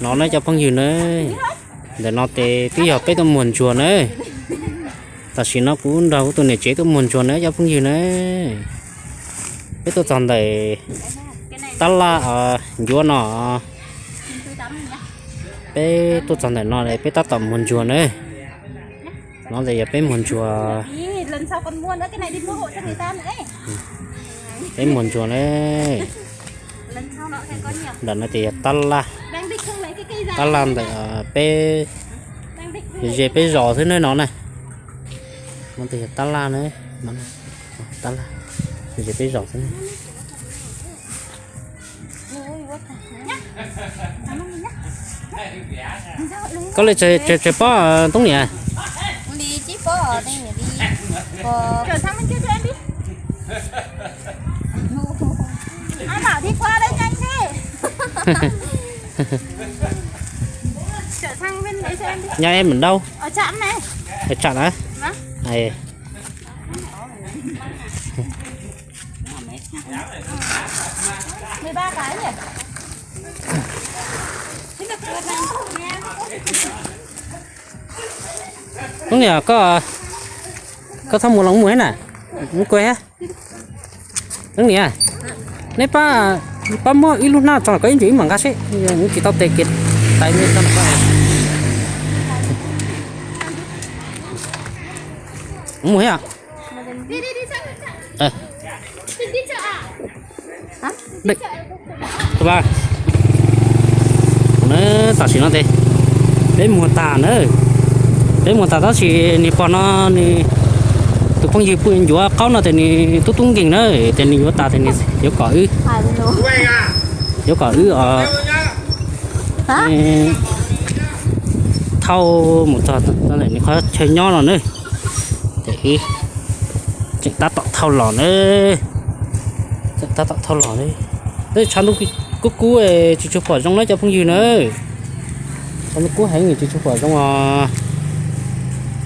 No na cov phooj ywg na, ntawm no ces twb yog peb tuaj muag ntsuag na. Tam sim no kuv nrog kuv tus niam tsev tuaj muag ntsuag na cov phooj ywg na. Peb tuaj txog ntawm tab laj ncuav no, peb tuaj txog ntawm no peb tab tom muag ntsuag na. No ces yog peb muag ntsuag, peb muag ntsuag na. Nram no ces yog tab laj, tab laj ntawm peb, ze peb zos xwb na no na. No ces yog tab laj na, tab laj, ze peb zos xwb na. Koj li tsawg pob tub niam? Nyob es Mem Dauj, tsam na. Tub niam, koj, koj txhob mus los mus na, mus kuv. Tub niam, neb pab, pab muab ib lub hnab tso los koj ib ntsis wb mam nqa seb, wb tsis tau tes kiag tais me tso. Mus thiab. Tam sim no ces peb muag tas na, peb muag tas tab sis niag pog no nws, tus phooj ywg pw ncuav qaub no ces nws tub tub nkeeg na, ces nws yuav tas ces nws yuav kom wb, yuav kom wb thauj mus txog ntawm nws qhov chaw nyob no na. Ces wb tseem tab tom thauj los na, tseem tab tom thauj los na. Tej tshav ntuj kub kub tsis tshua pom zoo na cov phooj ywg na. Tshav ntuj kub heev tsis tshua pom zoo os.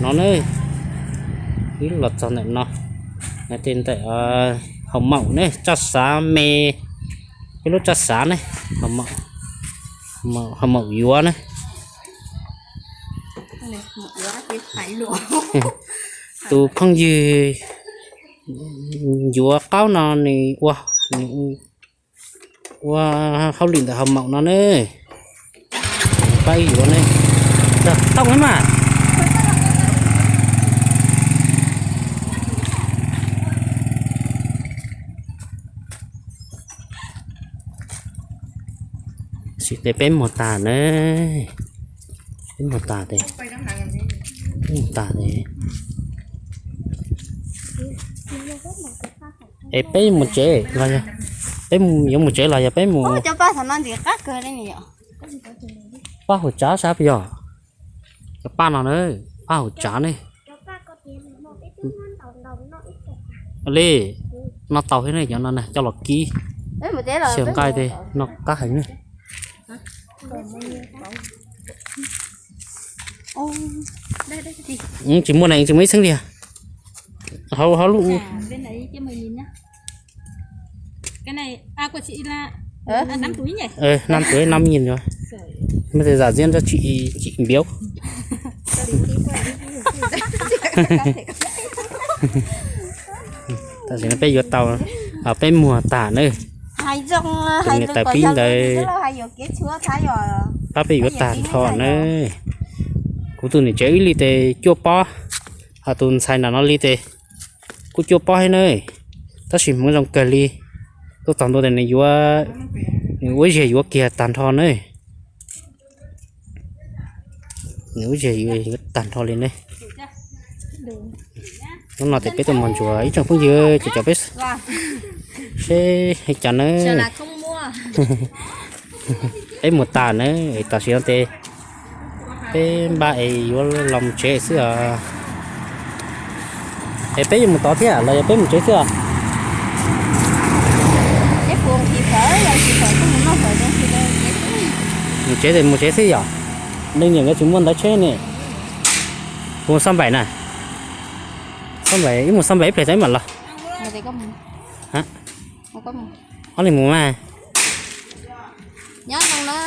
No na, wb los txog ntawm no, no ces ntawm hauv maum ne, tsaj xav me, peb lub tsaj xav ne, hauv maum yuav na. Tus phooj ywg ncuav qaub no nws ua, nws ua hauj lwm ntawm hauv maum no ne. Pab yuav ne. Tau mas. Sim tes peb muag tas na. Peb muag tas tes, peb muag tas tes. Es peb mus tsev los yog, peb yuav mus tsev los yog peb mus? Pab hauv tsav sab yog, cov paj no na, paj hauv tsav ne. Li, noj tau thiab ne, cov no coj los kib xyaw nqaij tej no qab heev ne. Tsis muaj ne, tsis muaj ib txheeb li. Hauv, hauv lub năm tuổi năm nghìn rồi. Mới được giả diễn cho chị, chị Biếu. Tam sim no peb yuav tau, peb muag tas na. Tus niam tais pib ntawd, pab peb yuav tag nrho na. Kuv tus niam tsev wb li tes cuaj pob, ho tus ntxhais nram no li tes kuj cuaj pob thiab na. Tab sis hmoov zoo kawg li, tuaj txog ntua tes nws yuav, nws ua ziag yuav kiag tag nrho na. Nws ua ziag yuav tag nrho li ne. Hnub no tes peb tuaj muag ntsuag ib tsoom phooj ywg ces cov peb seb li cas na. Peb muag tas na, tam sim no tes peb npaj es yuav los mus tsev xwb os. Es peb yuav mus tod thiab los yog peb mus tsev xwb os? Mus tsev tes mus tsev xwb yom. Leej niam nkawd tsis muaj ntawv tsheb ne. Mus xab npaim na. Xab npaim, wb mus xab npaim ib pliag tso wb mam los. Ob leeg mus mas. Nyob zoo na,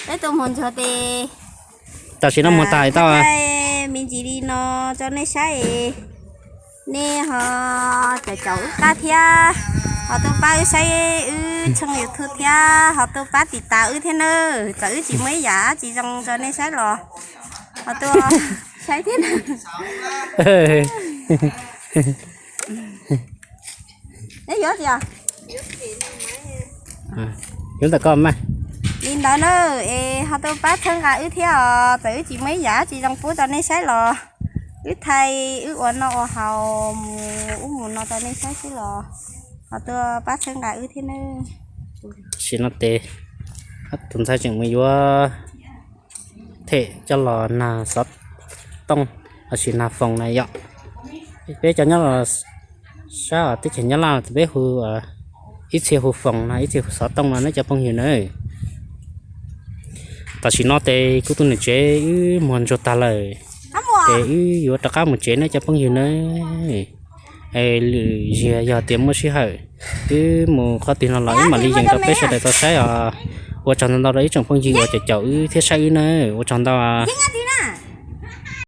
peb tuaj muag ntsuag tes. Tam sim no muag tas tau me ntsis li no rau nej saib. Nej ho caum caum wb qab thiab, ho tuaj pab wb saib wb tshooj YouTube thiab, ho tuaj pab tiv tas wb thiab nawb. Txawm wb tsis muaj ib yam tsis zoo rau nej saib los ho tuaj saib thiab. Neb yuav tsis? Yuav ntawm ko mas. Li ntawd na, es ho tuaj pab txhawb nqa wb thiab os. Txawm wb tsis muaj ib yam tsis zoo pub rau nej saib los wb thaij wb ua noj ua haus mus ub mus no rau nej saib xwb los ho tuaj pab txhawb nqa wb thiab nawb. Tam sim no ces tus ntxhais tseem mus yuav them coj los nag xov tooj lossis nag foos na yom. Peb cov nyob los sab teb chaws Nyab Laj peb hu, ib txhia hu foos no ib txhia hu xov tooj no nawb cov phooj ywg nawb. Tam sim no ces kuv tus niam tsev wb muag ntsuag tag lawm, ces wb yuav rov qab mus tsev nawb cov phooj ywg nawb. Lwm zaus yog tias muaj sij hawm wb mus qhov twg no los wb mam li yees rau peb sawv daws tau saib os. Ua tsaug ntau ntau rau ib tsoom phooj ywg uas caum caum wb thiab saib wb nawb, ua tsaug ntau os.